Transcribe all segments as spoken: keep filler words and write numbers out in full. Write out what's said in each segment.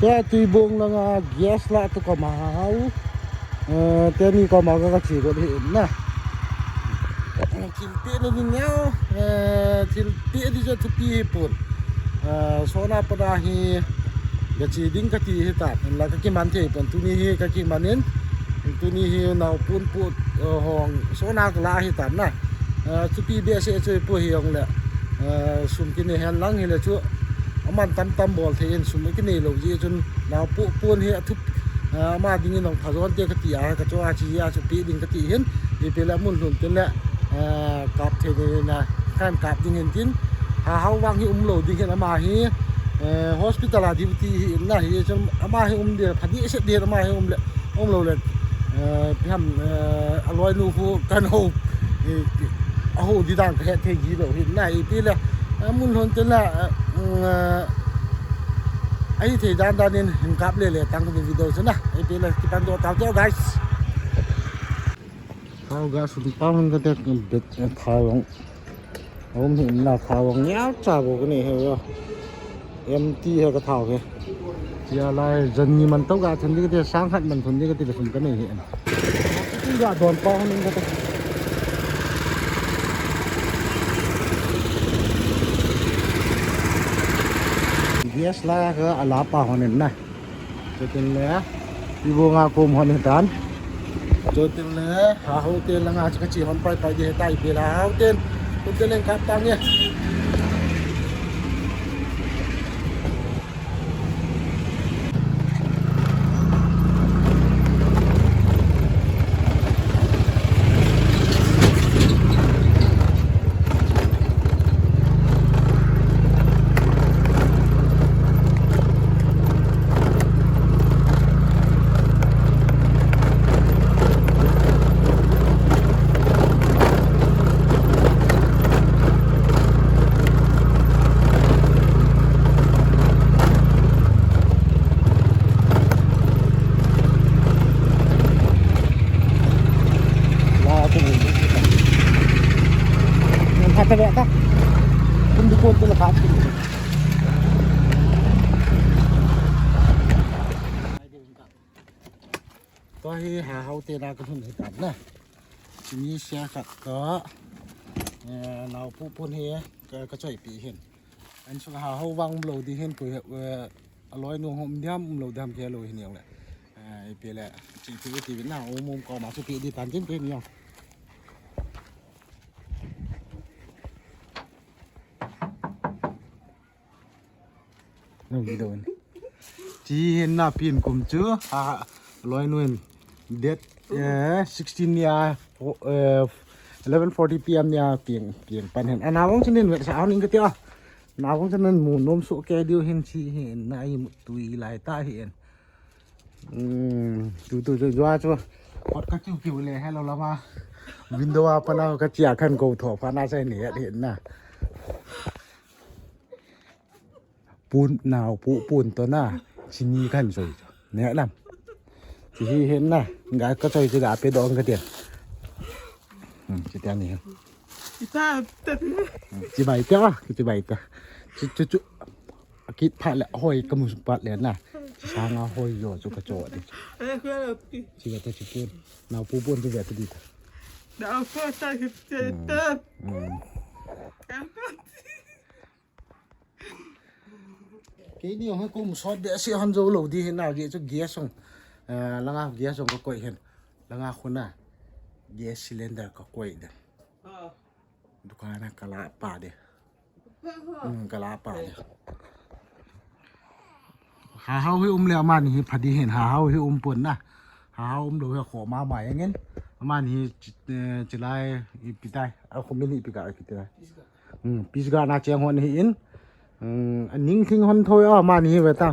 Tua Tuibong langa gas la tu kama hau. Eh, teni kama ka kachi got hi na. Thil pe ni ni neo. Eh, thil pe di jo tu pi pun. Eh, sona pada hi kachi ding kati hi ta. La kakiman thei pun tuni hi kakiman in. Tuni hi nau pun put, eh, hong sona kala hi ta na. Eh, chu pi be se chu pu hi hong le. Eh, sum kine hen lang hi le chu. Aman tam tam bol thei in sum kine lo ji chun. Nau pu pun hi a thup, ah, ama dingin ong phajon te kati a, ka cho a chi a chu pi ding kati hin, ipi le mun lhun te le, ah, kap thei ni na, kan kap ding hin tin, ha hau vang hi um lo ding hin ama hi, eh, hospital a duty hi in na hi chun ama hi um de, phadi se de ama hi um le, um lo le, eh, pi ham, eh, a loi nu hu kan ho, eh, a ho di dang ka he thei ji lo hin na ipi le, eh, mun lhun te le, eh, mm, eh, Ahi thei dan dan in hin kap le le tang ka video chu na. Ipi le kipan doh tau teu, guys. Thau gas sun pa hon ka te bet thau long. Aum hi na thau long nia cha bo ka ni he yo. Empty he ka thau he. Tia lai jan ni man tau ga thun di ka te sang khat man thun di ka te sun ka ni he. Ga don pa hon ka te. Gas la ka ala pa hon na. Chutin le, ibo nga kum hon hitan. Chutin le, ha ho te la nga chaka chi hon pai pai de tai pe la ha ho ten. Kun te leng kap tang ye. Tua hi ha hau te na ka hun hi tan na. Chini sia khat to. Eh, nau pu pun hi ka, ka choi pi hin. An sung ha hau vang um lo di hin ku, eh, a loi nu hom diam um lo diam ke lo hin yong le. Eh, ipi le chi pi ti na um um ko ma chu pi di tan tin pi ni yong. Nang video ni. Chi hin na pin kum chu, ha, loi nuin. Date, eh, sixteen nia, eh, eleven forty P M nia pieng, pieng pan hin. Ana vang chunin vet sa aning ka tia. Na vang chunin mu nom su ke diu hin chi hin na i mu tui lai ta hin. Hmm, tu, tu, tu, jua chu. Kot ka chu kiu le, hello lama. Window a pana ka chia khan ko tho pana sai ni hin na. Pun nau pu pun to na. Chini kan soi. Ne lam. Chi hi hin na. Ga ka soi chi ga pe dong ka tian. Hmm, chi tian ni. Ita, ita. Hmm, chi bai ta, chi bai ta. Chi chu chu. Akit phat le hoi ka mu pat le na. Chi sanga hoi jo chu ka cho di. Eh, kula pi. Chi ga ta chi pun. Nau pu pun chi ga ta di ta. Nau pu ta ki ta. Hmm. Keini hung kum sot be si hon jo lo di hin na ge chu gas hung. Eh, langa gas hung ka koi hin. Langa khuna gas cylinder ka koi de. Dukan a kala pa de. Hmm, kala pa de. Ha hau hi um le amani hi phadi hin ha hau hi um pon na. Ha hau um lo hi kho ma ma yang in. Amani hi chi, eh, chilai ipi tai. A khomin ipi ka ipi tai. Hmm, Pisgah na cheng hon hi in. Hmm, aning thing hon thoi a, amani hi ve ta.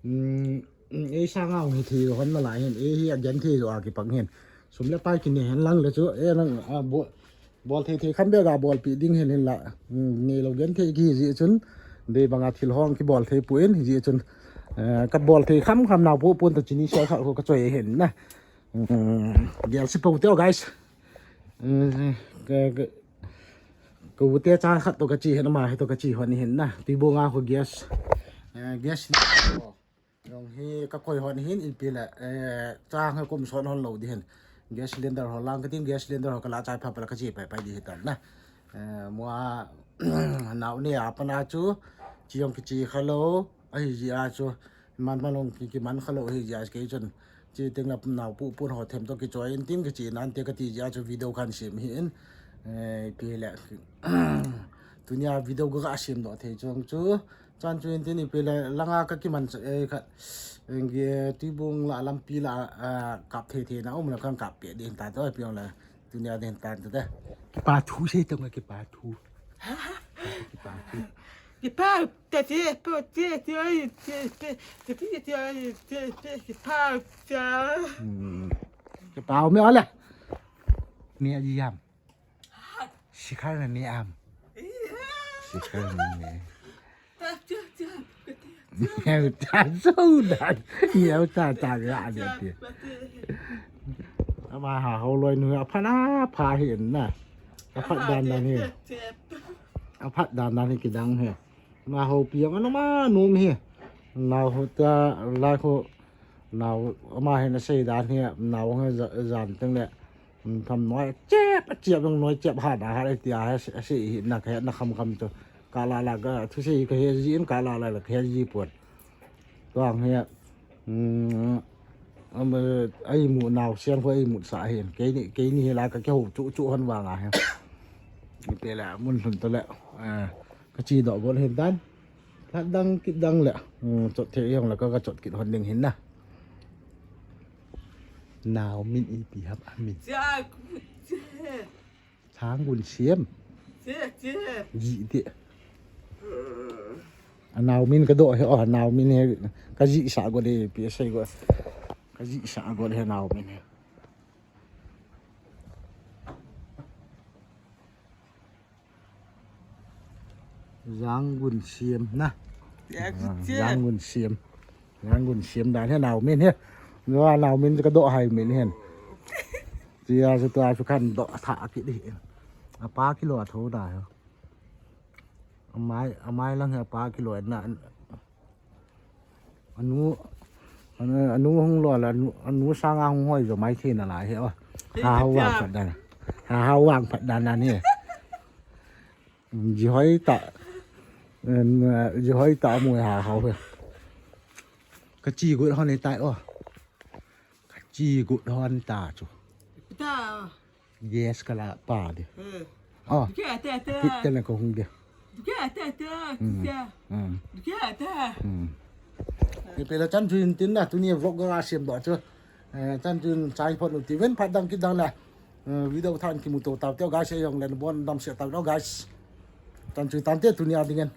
Hmm, hmm, ei sanga hung hi thi hon na lai hin. Ei hi a gen thi jo a kipang hin. Sum le pai kine hen lang le chu. Ei lang a bo, bol thei thei kham be ga bol pi ding hin hin la. Hmm, nei lo gen thei ki ji chun. Dei banga thil hong ki bol thei pu in ji chun. Eh, ka bol thei kham kham nau pu pun ta chini sa kha ko ka choi hin na. Hmm, gel si po teo, guys. Hmm, ka, ka, Ka ute cha khat to ka chi hen ama hi to ka chi hon hin na. Tui bo nga ko gas. Eh, gas. Jong hi ka koi hon hin ipi le, eh, chang hi kum son hon lou di hin. Gas cylinder ho lang ka tin, gas cylinder ho ka la chai pha pala ka chi pai pai di hi tan na. Eh, mua, nau ni a pana chu, chi jong ki chi kha lou, ahi ji a chu, man man long ki, ki man kha lou hi ji a kei chun. Chi ting la nau pu pun ho them to ki choi in tin ki chi nan te ka ti ji a chu video kan sim hi in. Eh, ipi le, tunia video ga ka sim do thei chuang chu. Chan chu in tin ipi le langa ka kiman cha, eh, khat, eh, nge tuibung la lampi la, ah, kap thei thei na um la kan kap pe din ta to piang la tunia din ta to de. Kipa thu sei tong kipa thu. Kipa thu. Kipa te te po te te ai te te te te te ai te te kipa cha. Hmm. Kipa me ala. Me ajam. Sikhar na me am. Sikhar na me. Neo ta so da. Neo ta ta ga de ti. Ama ha ho loi nu a pha na pha hi na. A pha dan dan hi. A pha dan dan hi ki dang hi. Ma ho pi ma no ma no mi hi. Na ho ta lai ho. Nau ama hi na sei dan hi. Nau ha jan teng le. Tham noi chep, chep dong noi chep ha da ha ti a se hi na khe na kham kham chu. Ka la la ka thu sei ka he ji in ka la la la khe ji pon. Tuang hi, um, am, ai mu nau sian ko ai mu sa hi. Kei ni, kei ni hi la ka ke ho chu chu hon wa nga hi. Ni pe la mun thun to le. Eh, ka chi do bol hin dan. Phat dang kit dang le. Um, chot the yong la ka ka chot kit hon ding hin na. Nau min ipi ham amin. Cha, cha. Chang gun siam. Cha, cha. Ji ti. A nau min ka do he, oh, nau min he. Ka ji sa go de, pi sai go. Ka ji sa go de nau min he. Jang gun siam na. Jang gun siam. Jang gun siam dan he nau min he. Nua nau min ka do hai min hen. Tia su tua su kan do tha ki di. A pa kilo a tho da he. A mai, a mai lang he a pa kilo na. Anu, anu, anu hung lo la, anu, anu sanga hung hoi jo mai thei na lai he, oh. Ha ha wang phat dan. Ha ha wang phat dan na ni. Ji hoi ta. Em, ji hoi ta mu ha ha he. Ka chi gu hon ni tai, oh. Ka chi gu hon ta chu. Ta. Yes, ka la pa de. Oh. Ke te te. Te na ko hung de. Ke te te. Hmm. Ipi la chan chu in tin na, tuni vlog ga siam do chu. Eh, chan chu in chai phot lu ti ven phat dang kit dang la. Eh, video than ki mu to tau te guys, jong len bon dam se tau guys. Chan chu tan te tuni a ding en.